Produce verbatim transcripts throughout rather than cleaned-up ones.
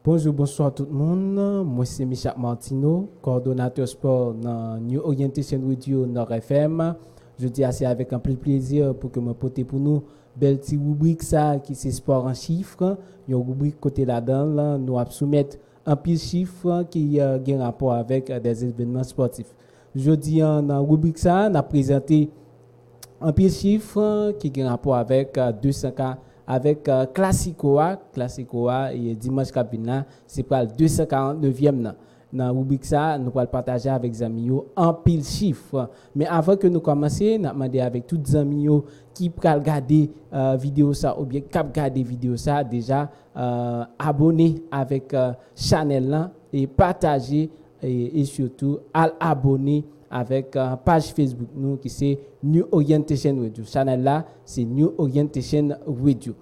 Bonjou, bonswa tout moun. Mwen se Michak Martineau, kowòdonatè spò nan New Orientation Radio Nord F M. Jodi a, se avèk anpil plezi pou ke mwen pote pou nou bèl ti ribrik sa ki se Sport en chiffres, yon ribrik kote ladan l nou ap soumèt anpil chif ki, euh, gen rapò avèk, euh, des événements sportifs. Jodi a, nan ribrik sa, n ap prezante anpil chif, euh, ki gen rapò avèk, euh, de san ka, avèk, euh, Clasico a. Clasico a, e dimanch k ap vin la, se pral de san karant nevyèm nan. Nan ribrik sa, nou pral pataje avèk zanmi yo anpil chif. Men avan ke nou kòmanse, n ap mande avèk tout zanmi yo ki pral gade, euh, videyo sa oubyen k ap gade videyo sa deja, euh, abòne avèk, euh, chanèl lan e pataje e, e sitou al abòne avèk, euh, paj Facebook nou ki se New Orientation Radio. Chanèl la, se New Orientation Radio.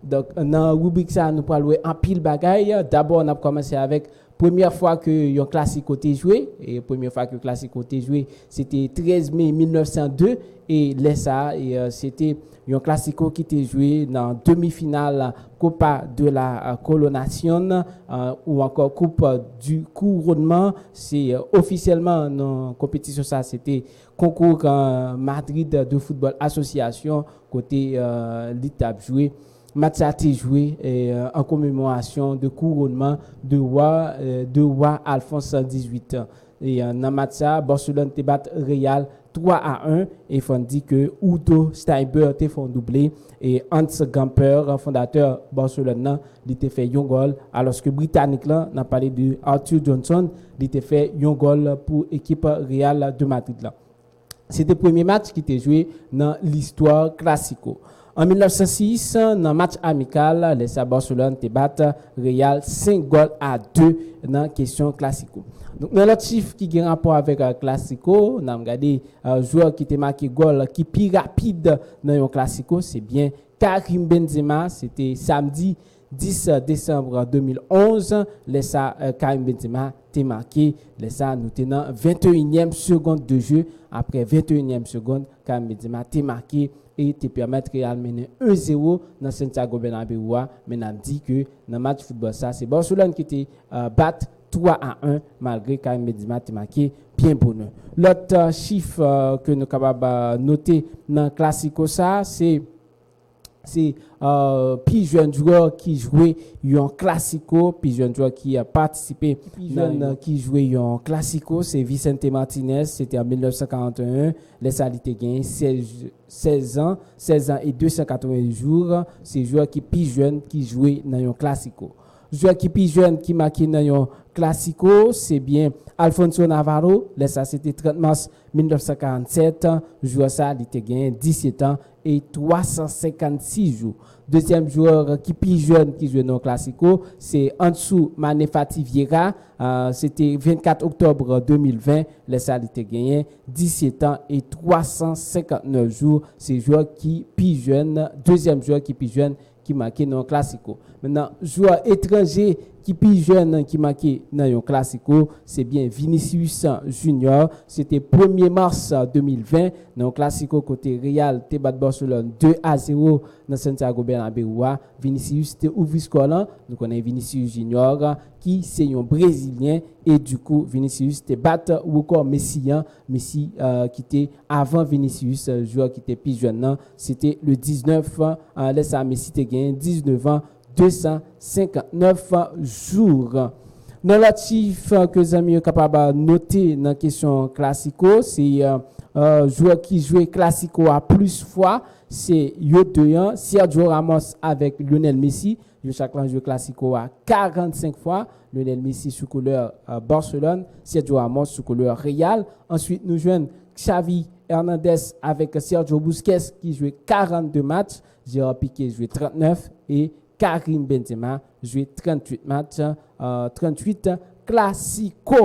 Donk, nan ribrik sa, nou pral wè anpil bagay. Dabò, n ap kòmanse avèk premyè fwa ke yon Clasico te jwe. E premyè fwa ke Clasico te jwe, se te trèz me mil nèf san de. E lè sa a, e, euh, se te yon Clasico ki te jwe nan demi final Copa de la, euh, Coronación, euh, ou ankò Coupe du Couronnement. Se, euh, ofisyèlman nan konpetisyon sa, se te konkou, euh, Madrid de Football Association, kote, euh, li t ap jwe. Match sa te jwe, euh, an komemorasyon de kouwonnman de wa, euh, de wa Alphonse dizuit. E, euh, nan match sa, Barcelone te bat Real twa a en, e fò n di ke Udo Steinberg te fè yon double, e Hans Gamper, fondatè Barcelone nan, li te fè yon gòl, alòske Britanik lan, n ap pale de Arthur Johnson, li te fè yon gòl pou ekip Real de Madrid lan. Se te premye match ki te jwe nan listwa Clasico. An mil nèf san sis, nan match amikal, lè sa Barcelone te bat Real senk gòl a de nan kesyon Clasico. Donk, nan lòt chif ki gen rapò avèk, euh, Clasico, n ap gade, euh, jwè ki te make gòl ki pi rapid nan yon Clasico, se byen Karim Benzema, se te samdi dis desanm de mil onz, lè sa, euh, Karim Benzema te make, lè sa nou te nan venteyinyèm segond de jeu, apre venteyinyèm segond, Karim Benzema te make e te pèmèt Real mennen en zewo nan Santiago Bernabéu a, men n ap di ke nan match foutbòl sa, se Barcelone ki te, euh, bat twa a en, malgre Karim Benzema te make byen bonè. Lòt, euh, chif, euh, ke nou kapab, euh, note nan Clasico sa, se se, euh, pi jèn jwè ki jwe yon Clasico, pi jèn jwè ki, euh, patisipe pi jèn, euh, ki jwe yon Clasico, se Vicente Martinez, se te an mil nèf san karant e en, lè sa li te gen sèz, sèz an, sèz an e de san katreven jou, se jwè ki pi jèn ki jwe nan yon Clasico. Jwè ki pi jèn ki make nan yon Clasico, se byen Alfonso Navarro, lè sa se te trant mas mil nèf san karannsèt, jwè sa li te gen disèt an e twa san senkannsis jou. Dezyèm jwè ki pi jèn ki jwe nan Clasico, se Ansu Mane Fati Vieira, euh, se te vennkat oktòb de mil ven, lè sa li te genyen disèt an e twa san senkantnèf jou, se jwè ki pi jèn, dezyèm jwè ki pi jèn ki make nan Clasico. Mentnan, jwè etranje ki pi jèn ki make nan yon Clasico, se byen Vinicius Junior. Se te premye mas de mil ven, nan yon Clasico kote Real te bat Barcelone de a zewo nan Santiago Bernabéu a. Vinicius te ouvri skò lan. Nou konnen Vinicius Junior, ki se yon Brezilyen, e dikou, Vinicius te bat rekò Messi an. Messi, euh, ki te avan Vinicius, euh, jwè ki te pi jèn nan, se te le diznèf, euh, lè sa Messi te gen diznèf an, de san senkantnèf jou. Nan lòt chif, euh, ke zanmi yo kapab, euh, note nan kesyon Clasico, se, euh, euh, jwè ki jwe Clasico a plis fwa, se yo de an, Sergio Ramos avèk Lionel Messi. Yo chak lan jwe Clasico a karannsenk fwa. Lionel Messi sou koulè, euh, Barcelone, Sergio Ramos sou koulè Real. Answit, nou jwenn Xavi Hernandez avèk Sergio Busquets ki jwe karannde match, Gerard Piqué jwe trantnèf e Karim Benzema jwe tranntuit match, euh, tranntuit Clasico.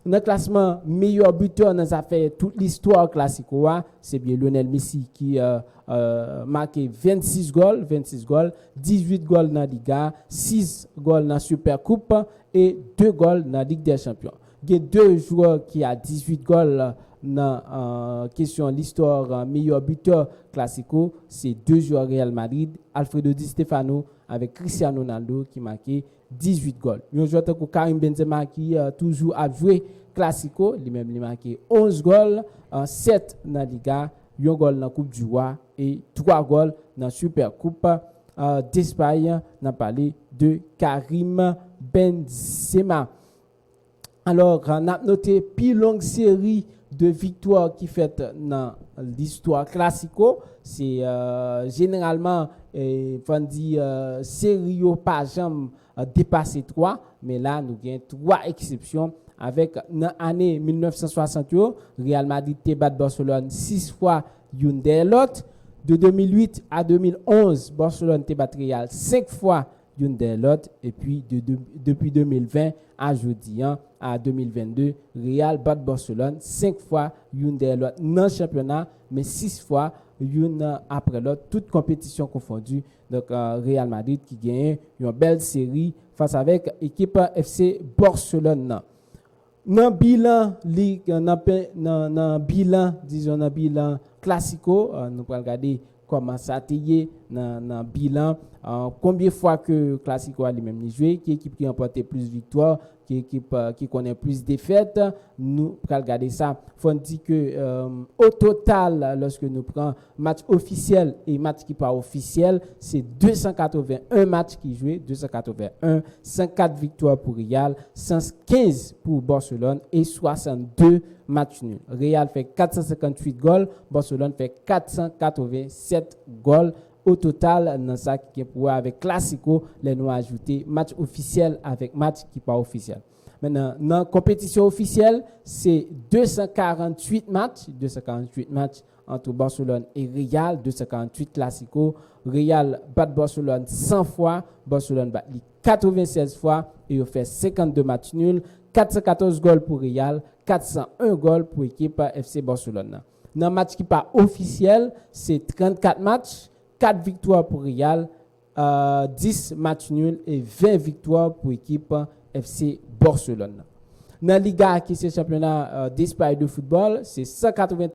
Nan klasman meyè bitè nan zafè tout listwa Clasico a, se byen Lionel Messi ki, euh, euh, make vennsis gòl, vennsis gòl, dizuit gòl nan Liga, sis gòl nan Super Coupe e de gòl nan Ligue des Champions. Gen de jwè ki a dizuit gòl, euh, Nan uh, kesyon listwa uh, meyè bitè Clasico, se de jwè Real Madrid, Alfredo Di Stefano avèk Cristiano Ronaldo ki make dizuit gòl. Yon jwè tankou Karim Benzema ki uh, toujou ap jwe Clasico, li menm li make onz gòl, uh, sèt nan Liga, yon gòl nan Coupe du Roi e twa gòl nan Super Coupe uh, d'Espagne. N ap pale de Karim Benzema. Alò, n ap note pi long seri de viktwa ki fèt nan listwa Clasico. Se uh, jeneralman, eh, fò n di, uh, seri yo pa janm uh, depase twa, men la nou gen twa eksepsyon. Avèk nan ane mil nèf san swasant yo, Real Madrid te bat Barcelone sis fwa youn dèyè lòt. De de mil uit a de mil onz, Barcelone te bat Real senk fwa youn dèyè lòt, epi de, de, depi de mil ven a jodi an, a de mil vennde, Real bat Barcelone senk fwa youn dèyè lòt nan chanpyona, men sis fwa youn apre lòt, tout konpetisyon konfondi. Donk, uh, Real Madrid ki genyen yon bèl seri fas avèk ekip F C Barcelone nan. Nan bilan lig, nan, nan, nan bilan, dizon nan bilan Clasico, uh, nou pral gade kòman sa te ye nan, nan bilan. Uh, konbyen fwa ke Clasico a li menm li jwe, ki ekip ki ranpòte plis viktwa, ki ekip uh, ki konnen plis defèt, nou pral gade sa. Fò n di ke um, o total, lòske nou pran match ofisyèl e match ki pa ofisyèl, se de san katreven en match ki jwe, de san katreven en, san kat viktwa pou Real, san kenz pou Barcelone e swasannde match nul. Real fè kat san senkantuit gòl, Barcelone fè kat san katrevensèt gòl o total nan sa ki gen pou wè avèk Clasico, lè nou ajoute match ofisyèl avèk match ki pa ofisyèl. Mentnan, nan konpetisyon ofisyèl, se de san karantuit match, de san karantuit match ant Barcelone e Real, de san karantuit Clasico. Real bat Barcelone san fwa, Barcelone bat li katrevensèz fwa e yo fè senkannde match nul, kat san katòz gòl pou Real, kat san en gòl pou ekip F C Barcelone nan. Nan match ki pa ofisyèl, se trannkat match, kat viktwa pou Real, uh, dis match nul e ven viktwa pou ekip F C Barcelone nan. Nan Liga ki se chanpyona uh, d'Espagne de football, se san katreven,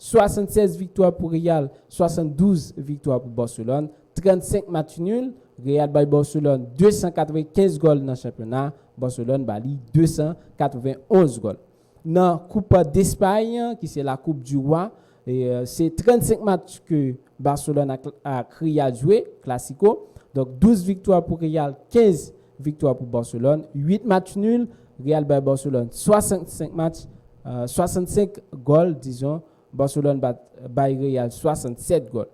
swasannsèz viktwa pou Real, swasanndouz viktwa pou Barcelone, trannsenk match nul. Real bay Barcelone de san katrevenkenz gòl nan chanpyona, Barcelone ba li de san katrevenonz gòl. Nan Coupe d'Espagne, ki se la Coupe du Roi, e, euh, se trannsenk match ke Barcelone ak, ak Real jwe, Clasico. Donk, douz viktwa pou Real, kenz viktwa pou Barcelone, uit match nul. Real bay Barcelone swasannsenk match, euh, swasannsenk gòl, dizon. Barcelone bat, bay Real swasannsèt gòl.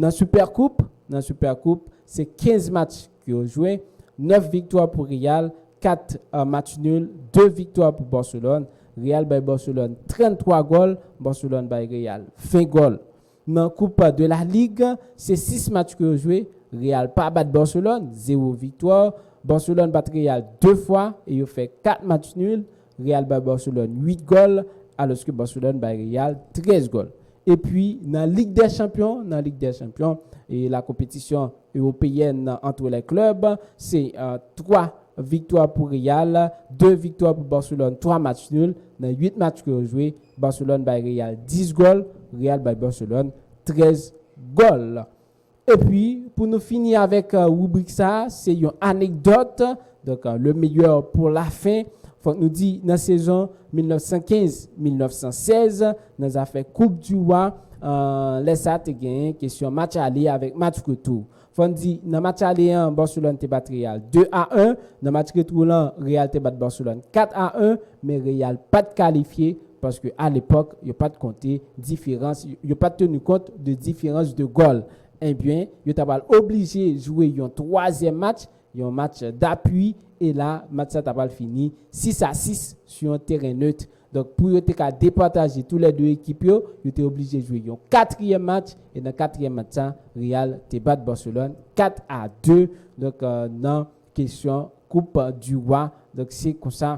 Nan Super Coupe, nan Super Coupe, se kenz match ke yo jwe, nèf viktwa pou Real, kat, euh, match nul, de viktwa pou Barcelone. Real bay Barcelone tranntwa gòl, Barcelone bay Real ven gòl. Nan Coupe de la Ligue, se sis match ke yo jwe, Real pa bat Barcelone, zewo viktwa. Barcelone bat Real de fwa e yo fè kat match nul. Real bay Barcelone uit gòl, alòske Barcelone bay Real trèz gòl. Epi, nan Ligue des Champions, nan Ligue des Champions, e la konpetisyon ewopeyèn ant lè klèb, se, euh, twa viktwa pou Real, de viktwa pou Barcelone, twa match nul. Nan uit match ke yo jwe, Barcelone bay Real dis gòl, Real bay Barcelone trèz gòl. Epi, pou nou fini avèk, euh, ribrik sa, se yon anekdòt. Donk, euh, le meilleur pour la fin. Fòk nou di, nan sezon mil nèf san kenz, mil nèf san sèz, nan zafè Coupe du Roi, euh, lè sa te genyen kesyon match ale avèk match retou. Fò n di, nan match ale an, Barcelone te bat Real de a en. Nan match retou lan, Real te bat Barcelone kat a en, men Real pa t kalifye paske alepòk, yo pa t konte diferans, yo pa t teni kont de diferans de gòl. Ebyen, yo ta pral oblije jwe yon twazyèm match, yon match dapui, e la, match sa ta pral fini sis a sis sou yon teren net. Donk, pou yo te ka depataje toulède ekip yo, yo te oblije jwe yon katriyèm match, e nan katriyèm match sa, Real te bat Barcelone kat a de. Donk, euh, nan kesyon Coupe du Roi. Donk, se konsa,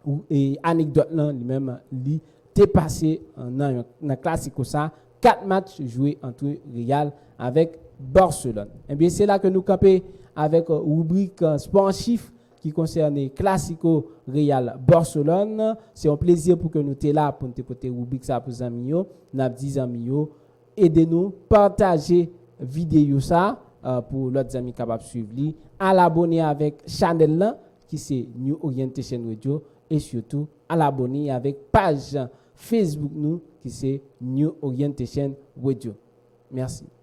ou, e anekdòt lan, li menm, li te pase, euh, nan yon, nan Clasico sa, kat match jwe ant Real avèk Barcelone. Ebyen, se la ke nou kanpe avèk, euh, ribrik, euh, Sport en Chiffres. ki konsène Clasico Real Barcelone. Se yon plezi pou ke nou te la pou nou te pote ribrik sa pou zanmi yo. N ap di zanmi yo, ede nou pataje videyo sa uh, pou lòt zanmi kapab swiv li. Al abone avèk chanèl lan ki se New Orientation Radio e sitou al abone avèk paj Facebook nou ki se New Orientation Radio. Mèsi.